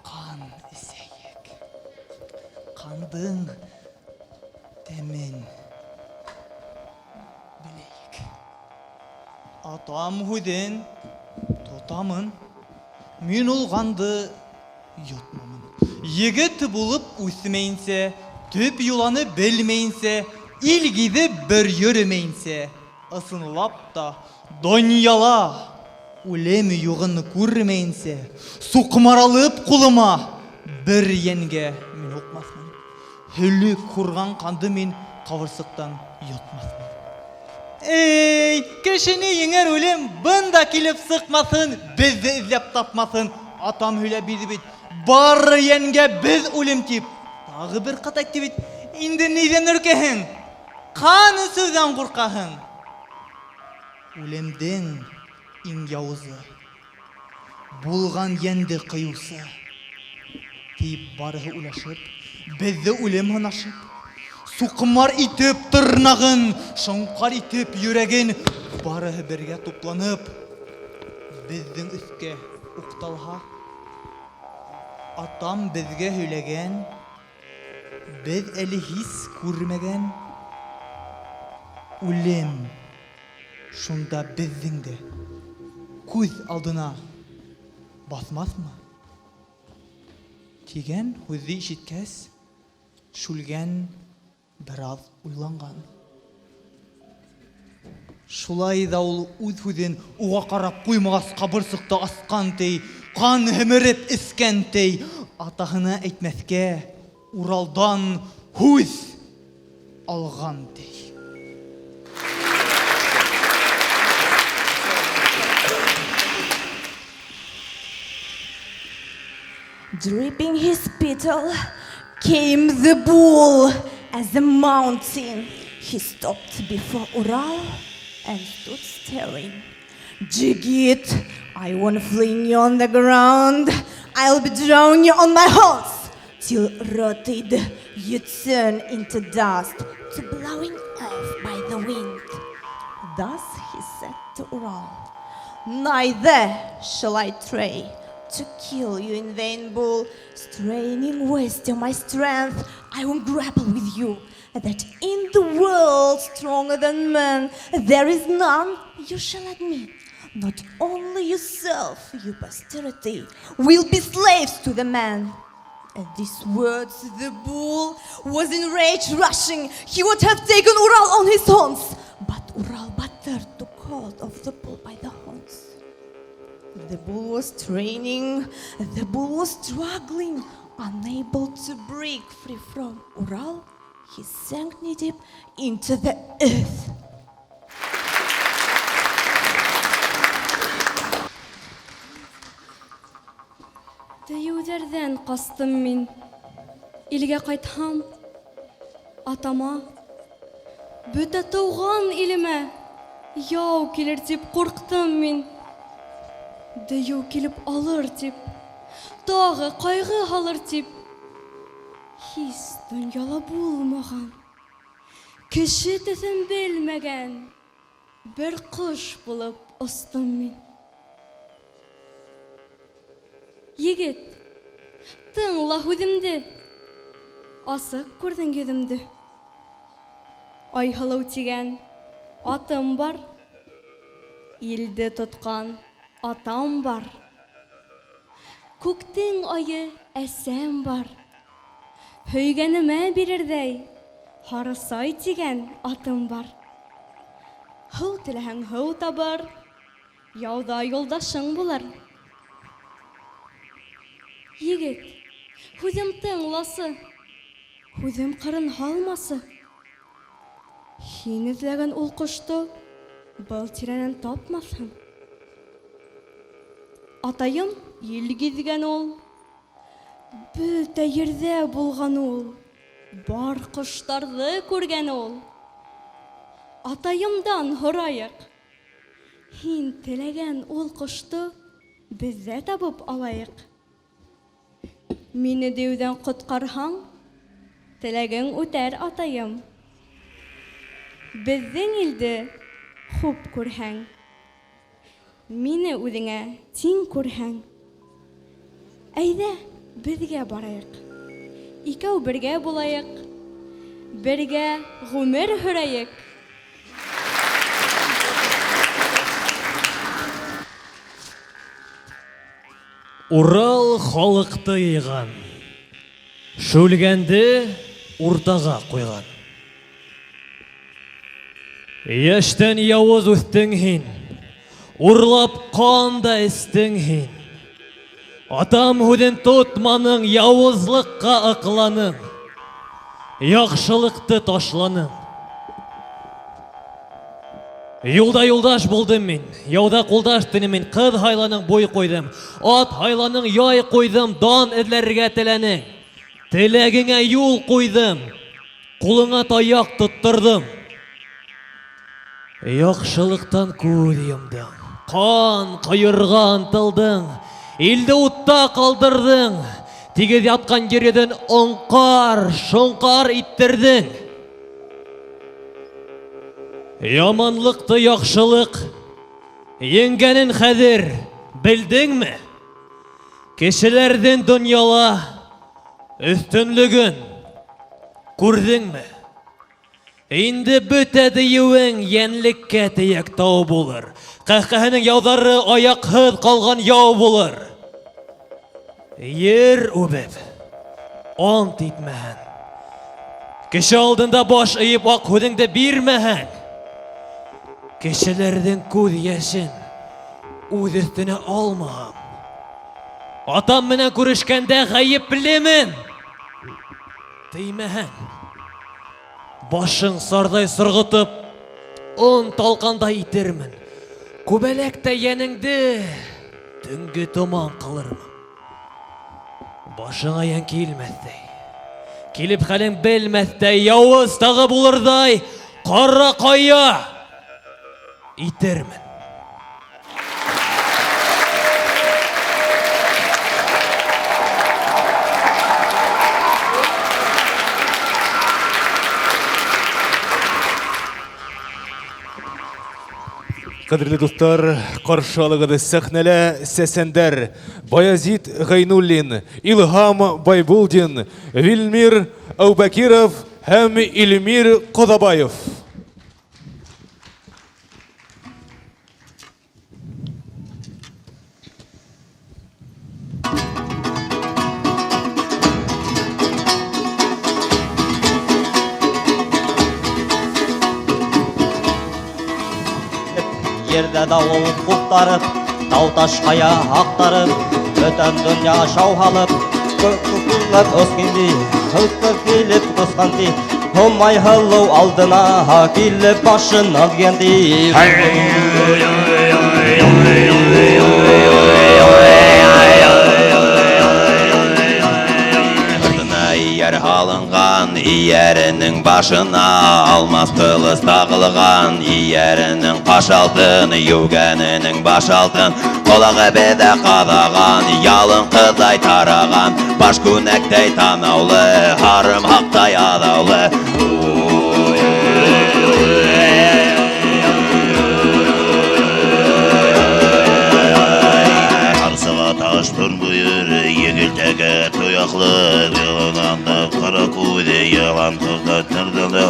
ҡан эсәйек. Ҡандың тәмен беләйек. Атам һүҙен тотамын. Мин ул ҡанды йотмамын. Егет булып үҫмәйенсә, төп йоланы белмәйенсә, ил гиҙеп бер йөрөмәйенсә, ысынлап та донъяла үлем юғын күрмәйенсә, суҡмар алып ҡулыма бер йәнгә мин һуҡмаҫмын. Һөлөк һурған ҡанды мин ҡабырсыҡтан йотмаҫмын. Эй, кешене еңер үлем бында килеп сыҡмаҫын, беҙҙе эҙләп тапмаҫын. Атам һөйләп бирҙе бит, бар йәнгә беҙ үлем тип. Тағы бер ҡат әйтте бит, инде ниҙән өркәһең? Ҡан эсеүҙән ҡурҡаһың. Үлемдең иң яуызы, булған йәнде ҡыйыусы. Тип барыһы уйлашып, беҙҙе үлем һанашып, суҡмар итеп тырнағын, шоңҡар итеп йөрәген, барыһы бергә тупланып, беҙҙең өҫкә уҡталһа, атам беҙгә һөйләгән, беҙ әле һис күрмәгән үлем шунда беҙҙең дә күҙ алдына баҫмаҫмы? Тигән һүҙҙе ишеткәс, Шүлгән бер аҙ уйланған. Шулай ҙа ул үҙ һүҙен уға ҡарап ҡуймағас, ҡабырсыҡты асҡан ти, ҡан һемереп эскән ти, атаһына әйтмәҫкә Уралдан һүҙ алған ти. Dripping his spittle came the bull as a mountain. He stopped before Ural and stood staring. Jigit, I won't fling you on the ground. I'll be drawing you on my horse till rotted you turn into dust to blowing off by the wind. Thus he said to Ural, Neither shall I try to kill you in vain, bull. Straining, wasting my strength, I won't grapple with you. That in the world stronger than man there is none, you shall admit. Not only yourself, you posterity, will be slaves to the man. At these words, the bull was enraged, rushing. He would have taken Ural on his horns, but Ural Batyr took hold of the bull by the horns. The bull was straining, the bull was struggling, unable to break free from Ural. He sank knee deep into the earth. Дейеүҙәрҙән ҡастым мин. Илгә ҡайтһам, атама, бөтә тыуған илемә яу килер тип ҡурҡтым мин. Дейеү килеп алыр тип, тағы ҡайғы һалыр тип. Һис донъяла булмаған, кеше төҫөн белмәгән бер ҡош булып остом мин. Егет, тыңла һүҙемде, асыҡ күрҙең йөҙөмдө. Айһылыу тигән атым бар, илде тотҡан атам бар. Күктең айы әсәм бар. Һөйгәнемә бирерҙәй Һарысай тигән атым бар. Һыу теләһәң һыу табыр, яуҙа юлдашың булыр. Егет, һүҙем тыңласы, һүҙем ҡырын һалмасы. Һин эҙләгән ул ҡошто был тирәнән тапмаҫһың. Атайым ил гиҙгән ул, бөтә ерҙә булған ул, бар ҡоштарҙы күргән ул. Атайымдан һорайыҡ, һин теләгән ул ҡошто беҙҙә табып алайыҡ. Мине дейеүҙән ҡотҡарһаң, теләгең үтәр, атайым. Беҙҙең илде хуп күрһәң, мине үҙеңә тиң күрһәң. Әйҙә, беҙгә барайыҡ, икәү бергә булайыҡ, бергә ғүмер һөрәйек. Урал халыҡты йыйған, Шүлгәнде уртаға ҡуйған. Йәштән яуыз үҫтең һин, урлап ҡан да эстең һин. Атам һүҙен тотманың, яуызлыҡҡа аҡланың, яҡшылыҡты ташланың. Юлда юлдаш булдым мин, яуҙа ҡулдаш тинем мин, ҡыҙ һайланың, буй ҡуйҙым, ат һайланың, яй ҡуйҙым, дан эҙләргә теләнең. Теләгеңә юл ҡуйҙым, ҡулыңа таяҡ тотторҙом. Яҡшылыҡтан күҙ йомдоң, ҡан ҡойорға ынтылдың, илде утта ҡалдырҙың, тигеҙ ятҡан ер йөҙөн оңҡар, шоңҡар иттерҙең. Яманлыҡты яҡшылыҡ еңгәнен хәҙер белдеңме? Кешеләрҙең донъяла өҫтөнлөгөн күрҙеңме? Инде бөтә дейеүең йәнлеккә тейәк тау булыр. Ҡәһҡәһенең яуҙары аяҡһыҙ ҡалған яу булыр. Ер үбеп, ант итмәһәң, кеше алдында баш эйеп аҡ һүҙеңде бирмәһәң, кешеләрҙең күҙ йәшен үҙ өҫтөнә алмаһаң, атам менән күрешкәндә ғәйеплемен теймәһәң, башың сарҙай сорғотоп, он талҡандай итермен. Күбәләк тә йәнеңде төнгө томан ҡылырмын. Башыңа йән килмәҫтәй, килеп хәлең белмәҫтәй, яуыз тағы булырҙай ҡара ҡая итермен. Ҡәҙерле дуҫтар, ҡаршы алығыҙ сәхнәлә сәсәндәр Баязит Ғәйнуллин, Илһам Байбулдин, Вилмир Әүбәкиров һәм Илмир Ҡоҙабаев. Ерҙә дауыл ҡуптарып, тау-таш ҡая аҡтарып, бөтә донъя шау һалып, күк осҡан ти, һылҡы килеп ҡосҡан ти, Һомай һылыу алдына килеп башын алған ти. Эйәренең башына алмас ҡылыс тағылған, Эйәренең ҡаш алтын, йүгәненең баш алтын, Ҡолағы беҙҙә ҡаҙаған, ялын ҡыҙҙай тараған, Баш күнәктәй танаулы, һарымһаҡтай аҙаулы. Ҡарсыға таш төнбөйөр, егел тәкә тояҡлы, Йылананда ҡара күҙе, йылан ҡыҙҙа тырҙылы,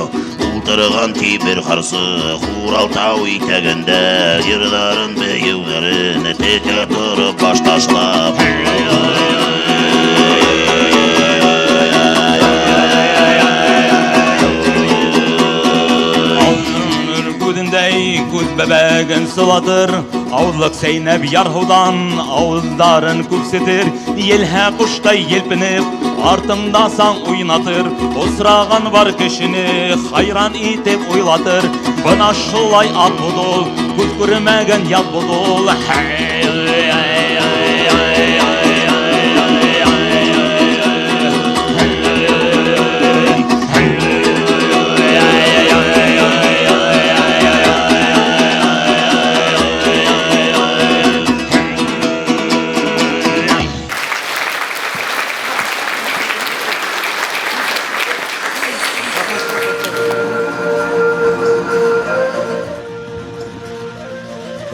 Ултырған тибер ҡарсыҡ, Урал тау итәгендә, Йырҙарын, бейеүҙәрен текә тороп баш ташлап. Күҙендәй күҙ бәбәген сылатыр, Ауыҙлыҡ сәйнәп ярһыуҙан ауыҙҙарын күпсетер, Елһә ҡоштай елпенеп, артыңда саң уйнатыр, Осраған бар кешене хайран итеп уйлатыр. Бына шулай ат булды ул, күҙ күрмәгән ят булды ул.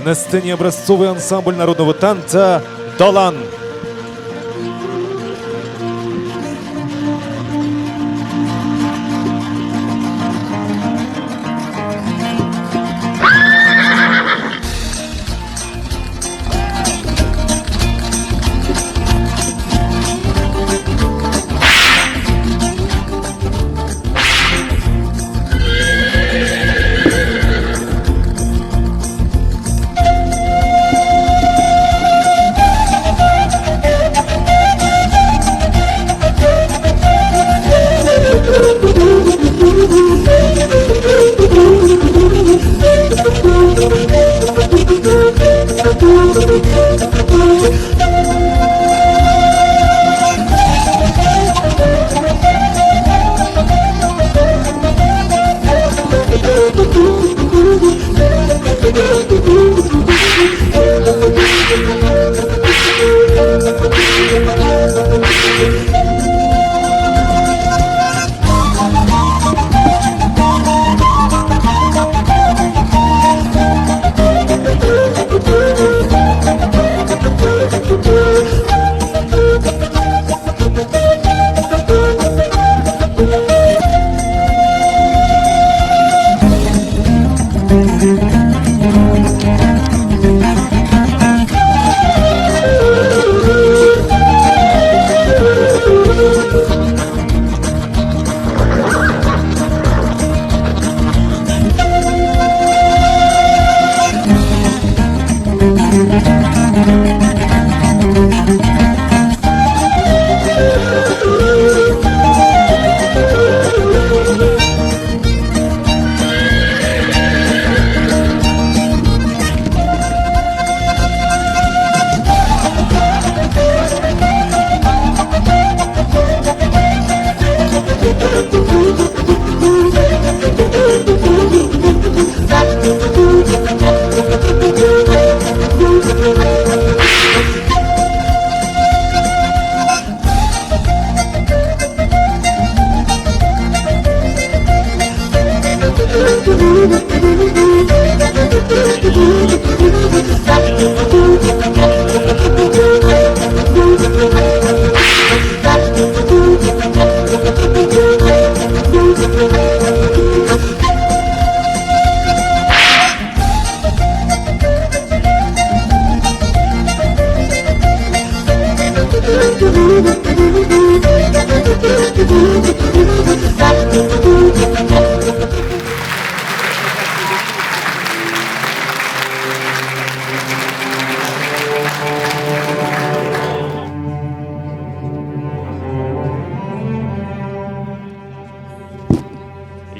На сцене образцовый ансамбль народного танца «Далан».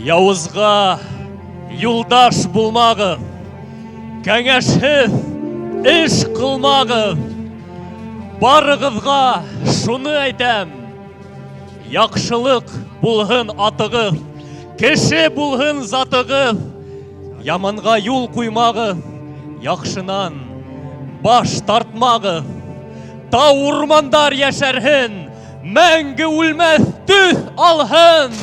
Яуызға юлдаш булмағыҙ, кәңәшһеҙ эш ҡылмағыҙ. Барығыҙға шуны әйтәм: яҡшылыҡ булһын атығыҙ, кеше булһын затығыҙ. Яманға юл ҡуймағыҙ, яҡшынан баш тартмағыҙ. Тау урмандар йәшәрһен, мәңге үлмәҫ төҫ алһын.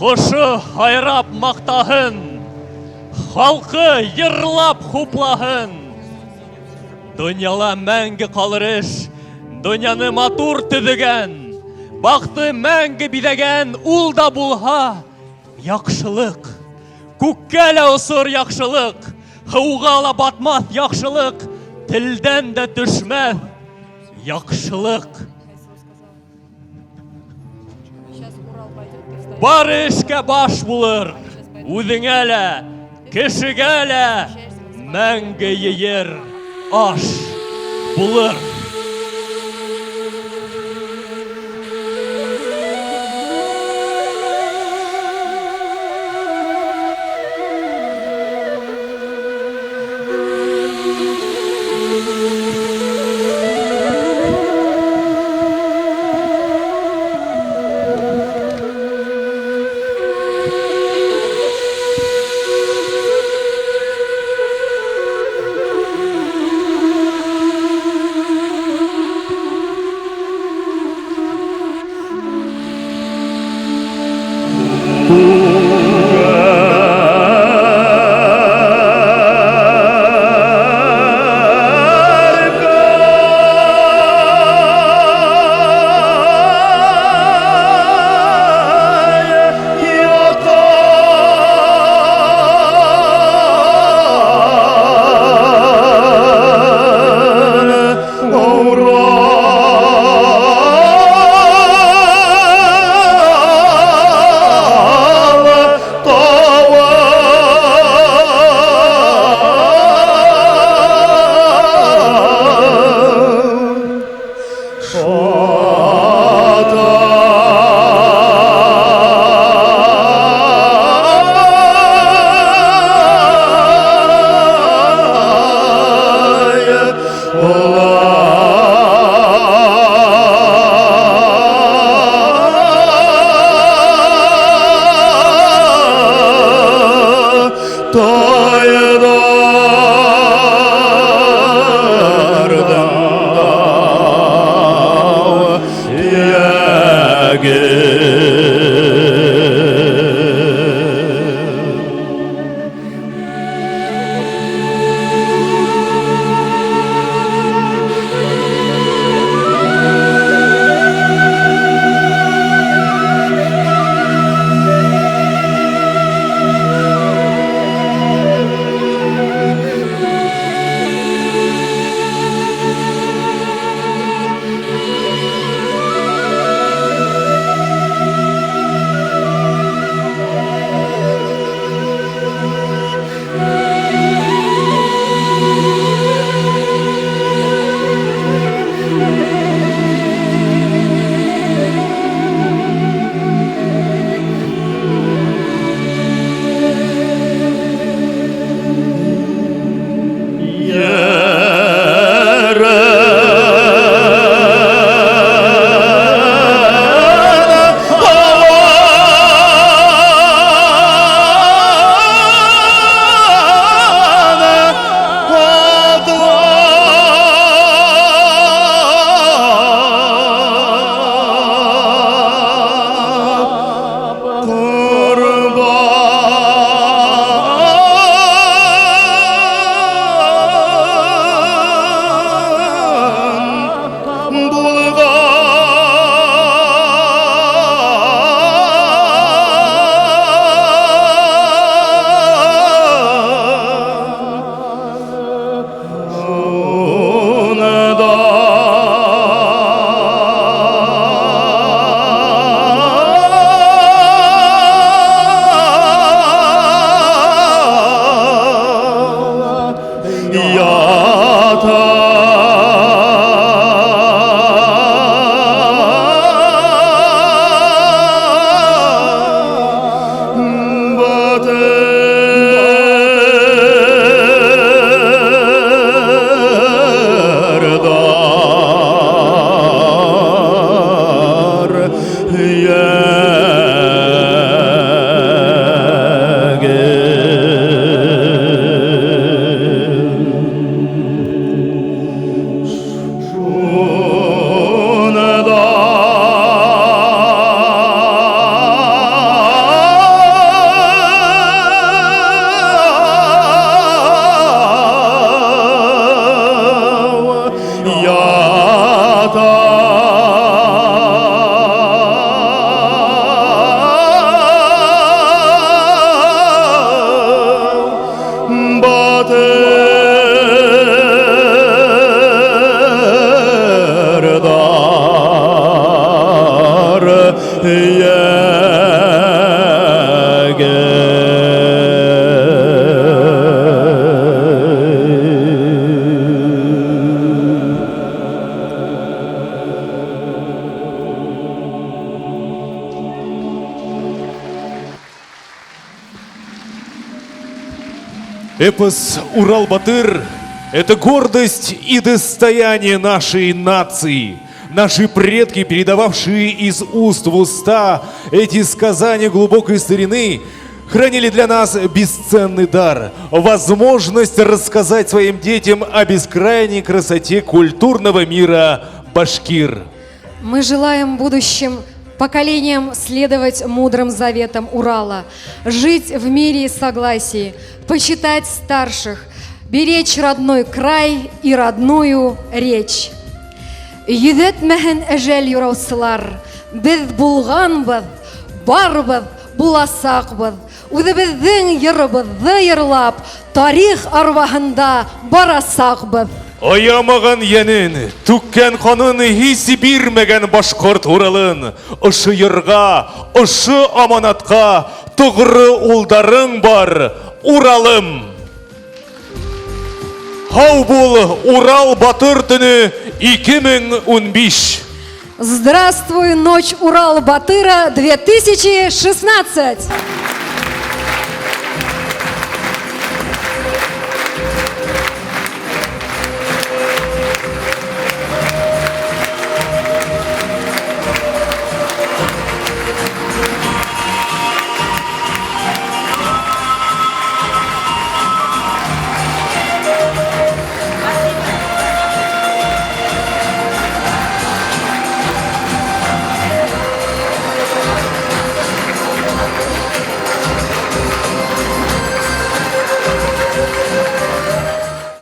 Ҡошо һайрап маҡтаһын, халҡы йырлап хуплаһын. Донъяла мәңге ҡалыр эш, донъяны матур төҙөгән, баҡты мәңге биҙәгән ул да булһа яҡшылыҡ. Күккә лә осор яҡшылыҡ, һыуға ла батмаҫ яҡшылыҡ, телдән дә төшмәҫ яҡшылыҡ. Бар эшкә баш булыр, үҙеңә лә, кешегә лә мәңге ейер аш булыр. Эпос «Урал-Батыр» — это гордость и достояние нашей нации. Наши предки, передававшие из уст в уста эти сказания глубокой старины, хранили для нас бесценный дар – возможность рассказать своим детям о бескрайней красоте культурного мира башкир. Мы желаем будущим поколениям следовать мудрым заветам Урала, жить в мире и согласии, почитать старших, беречь родной край и родную речь. Йөҙәтмәһен әжәл юраусылар, беҙ булғанбыҙ, барбыҙ, буласаҡбыҙ. Үҙебеҙҙең йырыбыҙҙы йырлап, тарих арбаһында барасаҡбыҙ. Аямаған йәнен, түккән ҡанын һис бирмәгән башҡорт Уралын. Ошо йырға, ошо аманатҡа тоғро улдарың бар, Уралым. Һау бул, Урал батыр төнө 2015. Здравствуй, ночь Урал-Батыра 2016!